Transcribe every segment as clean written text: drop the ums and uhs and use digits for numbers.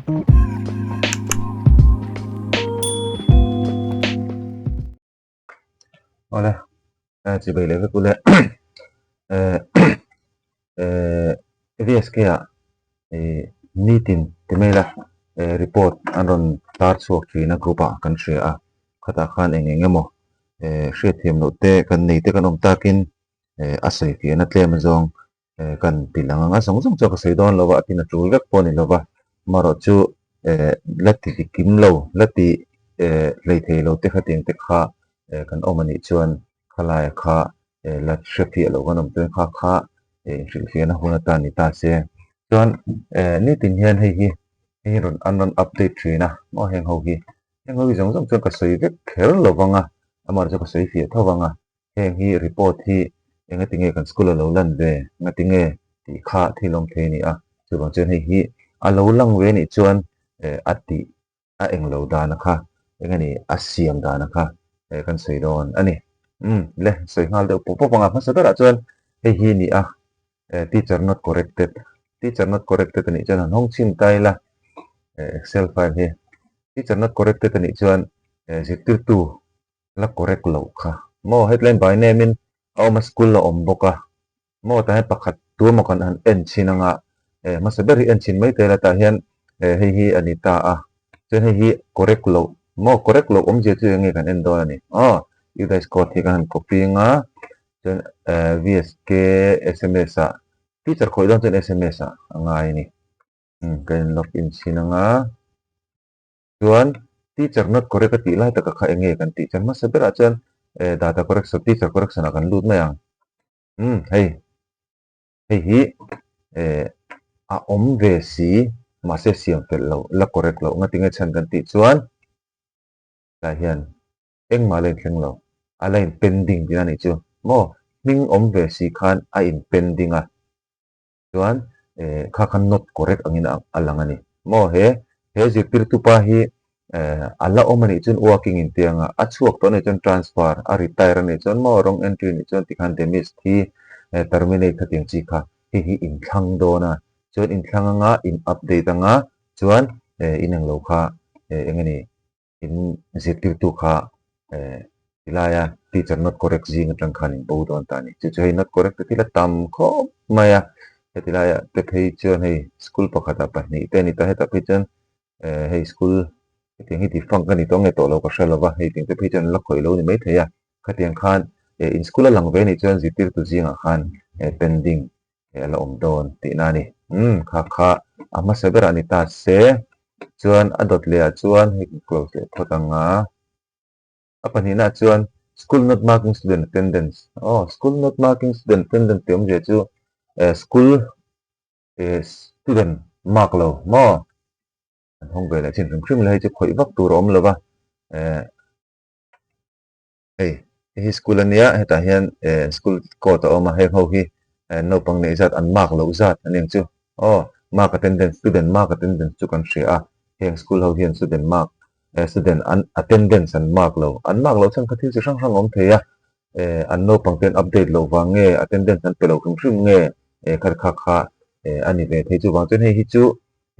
Awle, chibai leh vek ule. VSK ah nitin ti mai la report an rawn tar chhuak thin a group ah kan hria a, khatah khan eng eng emaw hriatthiam loh te kan nei te kan awm takin a sawi fiahna tlem zawng kan ti lang ang a, zawng zawng chuan ka sawi dawn lo va, a tin a tul vek pawh a ni lo va, amaherawh chu la ti kim lo, la ti hlei thei lo te khatiang te kha kan awm a nih chuan khalaia kha la hre fiah loh kan awm chuan kha kha inhrilhfiahna hun atan ni ta se. Chuan nitin hian hei hi hei hi rawn an rawn update thin a maw heng ho hi, heng ho hi zawng zawng chuan ka sawi vek kher lo vang a, amaherawh chu ka sawi fiah tho vang a. Heng hi report hi engati nge kan school a lo lan ve, ngati nge tih kha thil awm thei a ni a, chuvang chuan hei hi a lo lang ve anih chuan a tih a englo dana kha eng a ni a siam dana kha kan sawi dawn a ni. Umm le sawi nghal deuh pawp pawp ang a, hmasa berah chuan hei hi a ni a, teacher not corrected, teacher not corrected anih chuan han hawng chhin ta ila excel file hi, teacher not corrected anih chuan zirtirtu la correct loh kha maw headline by name in a awm a school a awm bawk a maw tah hian pakhat tu emaw kan han en chhin anga eh hmasa ber hi en chhin mai tel a tah hian eh hei hi a ni ta a chuan hei hi correct loh maw correct loh awmzia chu eng nge kan en dawn a ni aw udice code hi kan han copy anga chuan eh vsk sms ah teacher khawih dawn chuan sms ah a ngai a ni umm ka in log in chhin anga. Chuan teacher not correct a tih lai taka kha eng nge kan tih chuan hmasa berah chuan eh data correction teacher correction ah kan lut mai ang. Umm hei hei hi eh a awm ve si mahse siam fel loh la correct loh nga tinge chhan kan tih chuan tlai hian engmah la inthleng lo a la in pending tihna a nih chu maw hming awm ve si khan a in pending a. Chuan eh kha khan not correct angin a lang a ni. Maw he he zirtirtu pa hi eh a la awm a nih chuan working in tih anga a chhuak tawh a nih chuan transfer a retire a nih chuan maw wrong entry a nih chuan tikhan demise hi eh terminate khatiang chi kha hei hi inthlang dawn a. Chuan inthlang anga in update anga chuan eh inenglo kha eh eng a ni In zirtirtu kha eh tilaia teacher not correct zing atang khan in bo dawn ta a ni. Chu chu hei not correct te thil a tam khawp mai a, heti laia te phei chuan hei school pakhatah pahnih te a ni ta, hetah phei chuan eh hei school hetiang hi defunct a ni tawh nge tawh lo ka hre lo va, hei tiang te phei chuan an la khawih lo ni maithei a, khatiang khan eh in school a lang ve a nih chuan zirtirtu zingah khan eh pending a la awm dawn tihna a ni. Umm kha kha a hmasa berah a ni ta se chuan a dawt leh ah chuan hei kan close leh phawt ang a, a pahnihna ah chuan school not marking student attendance aw school not marking student attendance tih awmzia chu eh school eh student mark lo maw an hawng ve leh chin hrim hrim la hei chu khawih vak tur a awm lo va eh. Hei hei hi school ania hetah hian eh school court a awm a heng ho hi eh naupang neih zat an mark loh zat a ni ang chu aw mark attendance student mark attendance chu kan hria a heng school ho hian student mark eh student an attendance an mark lo an mark loh chuan kha thil chi hrang hrang a awm thei a eh an naupang te an update loh vang nge attendance an pe lo hrim hrim nge eh kha kha kha eh a ni ve thei chuvang chuan hei hi chu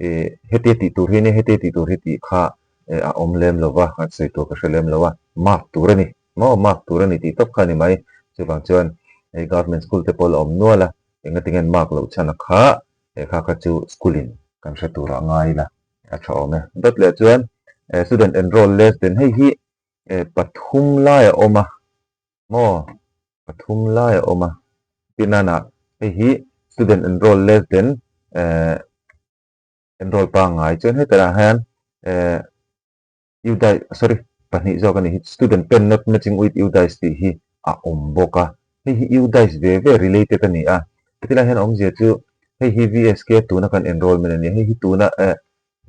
eh heti tih tur hi nia heti tih tur hi tih kha eh a awm lem lo va an sawi tur ka hre lem lo a mark tur a ni maw mark tur a ni tih tawp kha a ni mai chuvang chuan hei government school te pawh la awm nual a engati nge an mark loh chhan a kha eh kha kha chu school in kan hre tur ah ngai ila a tha awm e dawt leh chuan eh student enroll less than hei hi eh pathum lai a awm a maw pathum lai a awm a tinana hei hi student enroll less than eh enroll pangngai chuan hetah hian eh udai sorry pahnih zawk a ni hi student pen not matching with udais tih hi a awm bawk a hei hi udais ve ve related a ni a hetilai hian awmzia chu hei hi vsk tuna kan enrollment a ni a hei hi tuna eh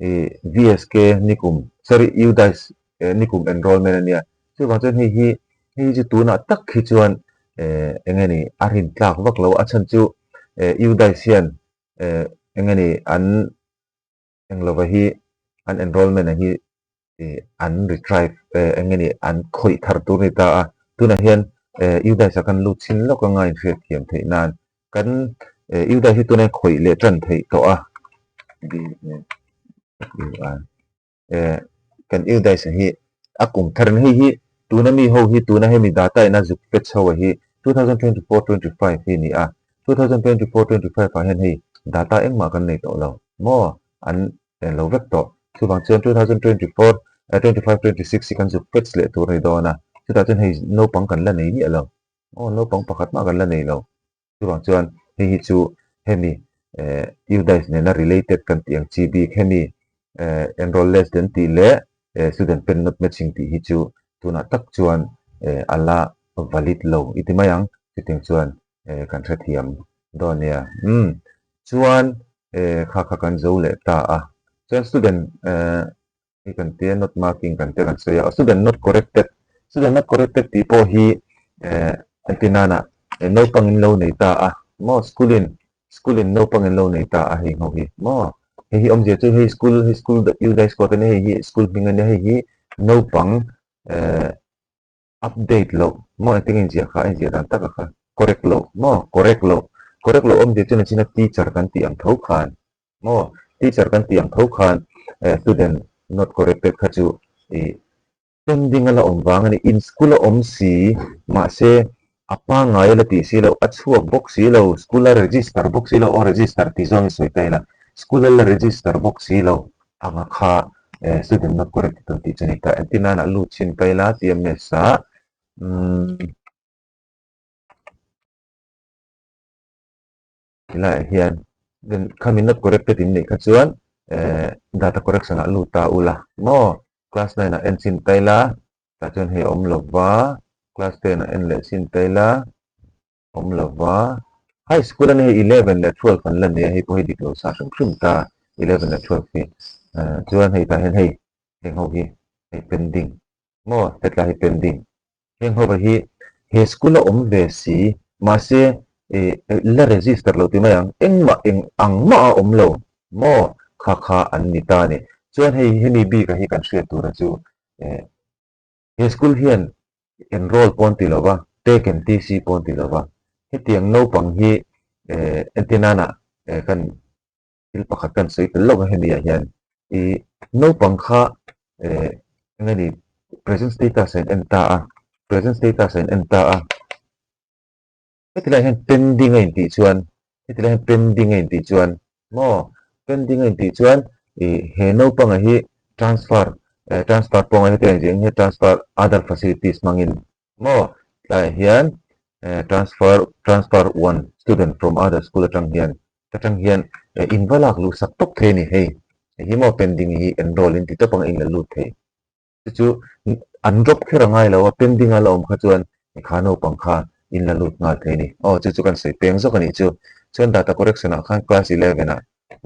ih vsk nikum sorry udais eh nikum enrollment a nia chuvang chuan hei hi hei hi chu tunah tak hi chuan eh eng nge ni a rin tlak vak lo a chhan chu eh udais hian eh eng nge ni an eng lova hi an enrollment a hi ih an retrieve eh eng nge ni an khawih thar tur a ni ta a tunah hian eh udais ah kan lut chhin lawk anga inhriat thiam theih nan kan eh udais hi tunah hian khawih leh tan theih tawh a. Eh kan UDISE hi a kum thar in hei hi tuna mi ho hi tuna hemi data in a zuk fetch ho a hi 2024-25 hi a ni a, 2024-25 ah hian hei data engmah kan nei tawh lo maw an lo vek tawh. Chuvang chuan 2024 25-26 hi kan zuk fetch leh tur a ni dawn a, chutah chuan hei naupang kan la nei miah lo aw naupang pakhat mah kan la nei lo. Chuvang chuan hei hi chu hemi eh UDISE nena related kan tih ang chi bik hemi eh enroll less than tih leh eh student pen not matching tih hi chu tunah tak chuan eh a la valid lo i ti mai ang chutiang chuan eh kan hrethiam dawn nia. Umm chuan eh kha kha kan zo leh ta a chuan student eh Hei kan tia not marking kan tia kan sawi a, student not corrected, student not corrected tih pawh hi eh engti nana eh naupang in lo nei ta a maw school in school in naupang in lo nei ta a hei ho hi maw hei hi awmzia chu hei school hei school UDISE code ania hei hi school hming ania hei hi naupang eh update loh maw engtin nge inziah kha a inziah dan taka kha correct loh maw correct loh correct loh awmzia chu nachina teacher kan tih ang tho khan maw teacher kan tih ang tho khan eh student not corrected kha chu ih pending a la awm vang a ni in school a awm si mahse a pangngai a la tih si loh a chhuak bawk si lo school a register bawk si lo aw register tih zawng i sawi ta ila school a la register bawk si lo anga kha eh student not corrected an tih chu a ni ta entir nan ah lut chhin ta ila TMS ah umm Tilaiah hian khami not corrected in neih kha chuan eh data correction ah lut ta ula maw class 9 ah en chin ta ila tah chuan hei a awm lo va class 10 ah en leh chin ta ila awm lo va high school a ni hei 11 leh 12 an la nei a hei pawh hi dik lo sa hrim hrim ta 11 leh 12 hi chuan hei tah hian hei heng ho hi hei pending maw hetlai hi pending Heng ho hi he school a awm ve si, mahse ih la register lo ti mai ang, engmah eng ang mah a awm lo maw kha kha an ni ta a ni. Chuan hei hemi bik a hi kan hriat tura chu eh he school hian enroll pawn ti lova, take and TC pawn ti lova, hetiang naupang hi eh entir nana eh kan thil pakhat kan sawi tel lawk a hemi ah hian ih naupang kha eh eng nge ni present status a in en ta a present status a in en ta a heti lai hian pending a intih chuan heti lai hian pending a intih chuan maw pending a intih chuan ih he naupanga hi transfer eh transfer pawh a ngai heti a inziah ang hian transfer other facilities hmangin maw tlaiah hian eh transfer transfer one student from other school atang hian atang hian eh in va lak luh sak tawp thei a ni hei hei hi maw pending hi enroll in ti tawp ang a in la lut thei chu chu an drop kher a ngai lo a pending a la awm kha chuan kha naupang kha in la lut nghal thei a ni aw chu chu kan sawi peng zawk a nih chu chuan data correction ah khan class 11 ah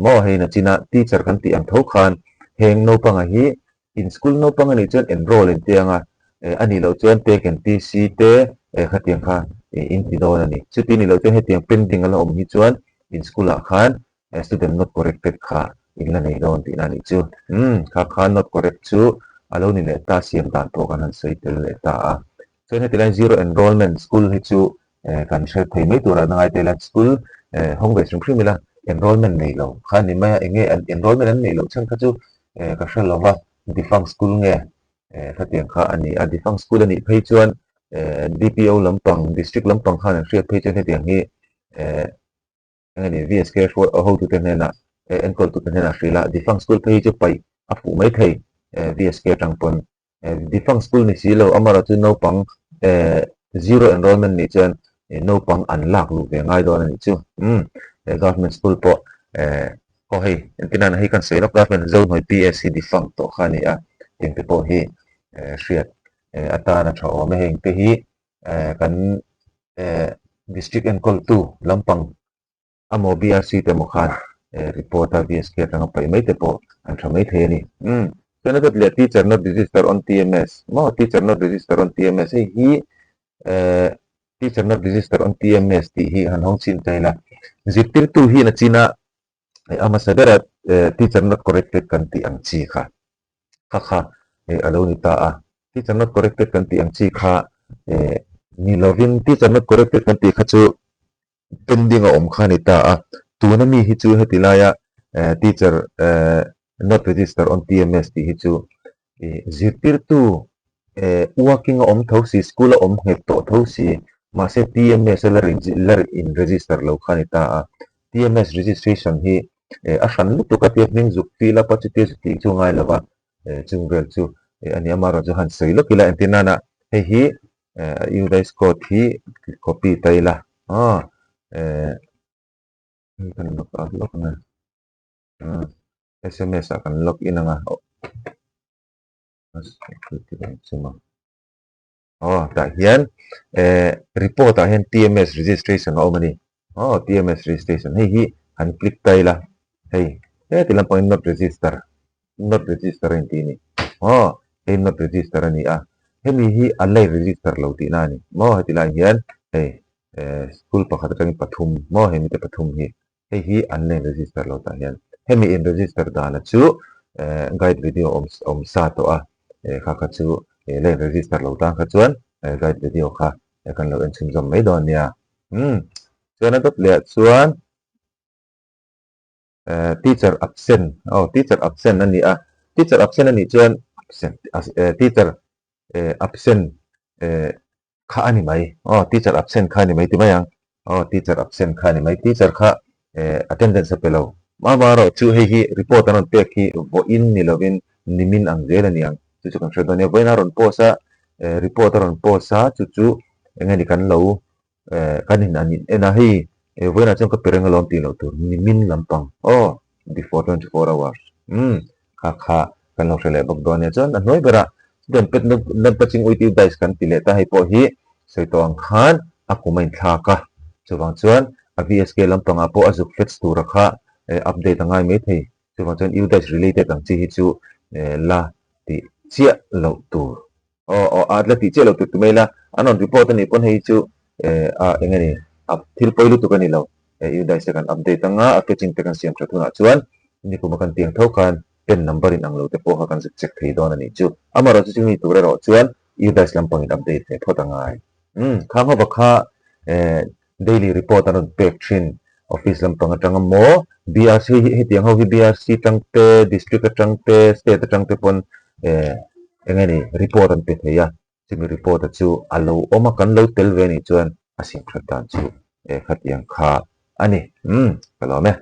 maw hei nachina teacher kan tih ang tho khan heng naupanga hi In school naupang a nih chuan enroll in ti ang a, eh a nih loh chuan take and TC te eh khatiang kha eh in ti dawn a ni. Chuti nih loh chuan hetiang pending a la awm hi chuan in school ah khan eh student not corrected kha in la nei dawn tihna a nih chu. Umm kha kha not correct chu a lo ni leh ta siam dan pawh kan han sawi tel leh ta a. Chuan heti lai zero enrollment school hi chu eh kan hre thei mai turah an ngai tel a, school eh hawng ve hrim hrim ila enrollment nei lo kha a ni mai a, eng nge enrollment an neih loh chhan kha chu eh ka hre lo va, defunct school nge eh khatiang kha a ni a, defunct school a nih phei chuan eh DPO lampang district lampang khan an hriat phei chuan hetiang hi eh eng nge ni VSK hruai hotute hnenah eh enkawltute hnenah hrilh a, defunct school phei hi chu paih a fuh mai thei eh VSK atang pawn Defunct school ni si lo, amarawh chu naupang zero enrollment nih chuan naupang an lak luh ve ngai dawn a nih chu. Umm government school pawh aw hei engtin nana hei kan sawi lawk government Zohnuai PS hi defunct tawh kha a ni a, tiangte pawh hi hriat atana tha awm e heng te hi kan district enkawltu lampang Amaw BRC te emaw khan report a VSK atanga paih mai te pawh an tha mai thei a ni. Umm. Chuan a dawt leh teacher not register on TMS maw teacher not register on TMS hei hi eh teacher not register on TMS tih hi han hawng chin ta ila zirtirtu hian a chin a a hmasa bera teacher not corrected kan tih ang chi kha kha kha a lo ni ta a teacher not corrected kan tih ang chi kha eh ni lovin teacher not corrected kan tih kha chu pending a awm kha a ni ta a, tuna mi hi chu heti laia teacher eh. Not register on TMS tih hi chu ih zirtirtu eh working a awm tho si, school a awm nghet tawh tho si, mahse TMS a la la in register lo kha a ni ta a. TMS registration hi eh a hran lutuk a tia hming zuk fill up a chutia zuk tih chu a ngai lo va, eh chung vel chu eh a ni a, amaherawhchu han sawi lawk ila entir nana hei hi eh UDISE code hi copy ta ila aw eh hei kan log out lawk ang e. Sms ah kan log in ang a aw tah hian eh report ah hian tms registration a awm a ni aw tms registration hei hi han click ta ila hei heti lampang in not register not register a intih a ni aw hei not register a ni a hemi hi a la in register lo tihna a ni maw heti lai hian hei eh school pakhat atangin pathum maw hemi te pathum hi Hei hi an la in register lo tah hian hemi in register dana chu guide video awm awm sa tawh a, kha kha chu la in register lo tan kha chuan guide video kha kan lo en chhunzawm mai dawn nia. Umm chuan a dawt leh ah chuan teacher absent aw teacher absent a ni a, teacher absent a nih chuan absent teacher absent kha a ni mai aw teacher absent kha a ni mai ti mai ang aw teacher absent kha a ni mai teacher kha eh attendance a pe lo mama erawh chu hei hi report an rawn pek hi vawiin ni lovin nimin ang zel a ni ang chu chu kan hre dawn nia vawiin a rawn post a eh report a rawn post a chu chu eng nge ni kan lo eh kan in an in en a hei eh vawiinah chuan ka pe reng alawm tih loh tur nimin lampang aw before 24 hours umm Kha kha kan lo hre leh bawk dawn nia. Chuan a hnuai berah chutiang pet not touching with you guys kan ti leh ta hei pawh hi sawi tawh ang khan a kum a inthlak a. Chuvang chuan a VSK lampangah pawh a zuk fetch tura kha update a ngai mai thei. Chuvang chuan you guys related ang chi hi chu la tih chiah loh tur. Aw aw a la tih chiah loh tur ti mai ila an rawn report a nih pawn hei chu a eng nge ni a thil pawi lutuk a ni lo UDISE te kan update anga a fetching te kan siam that hunah chuan nikum a kan tiang tho khan pen number in ang lo te pawh kha kan zuk check thei dawn a nih chu amaherawh chu chumi tur erawh chuan UDISE lampang in update ve phawt a ngai umm khang hova kha daily report an rawn pek thin office lampang atanga maw BRC hi hetiang ho hi BRC tang te district atang te state atang te pawn eng nge ni report an pe thei a chumi report a chu a lo awm a kan lo tel ve anih chuan a siam that dan chu khatiang kha a ni umm ka lawm e.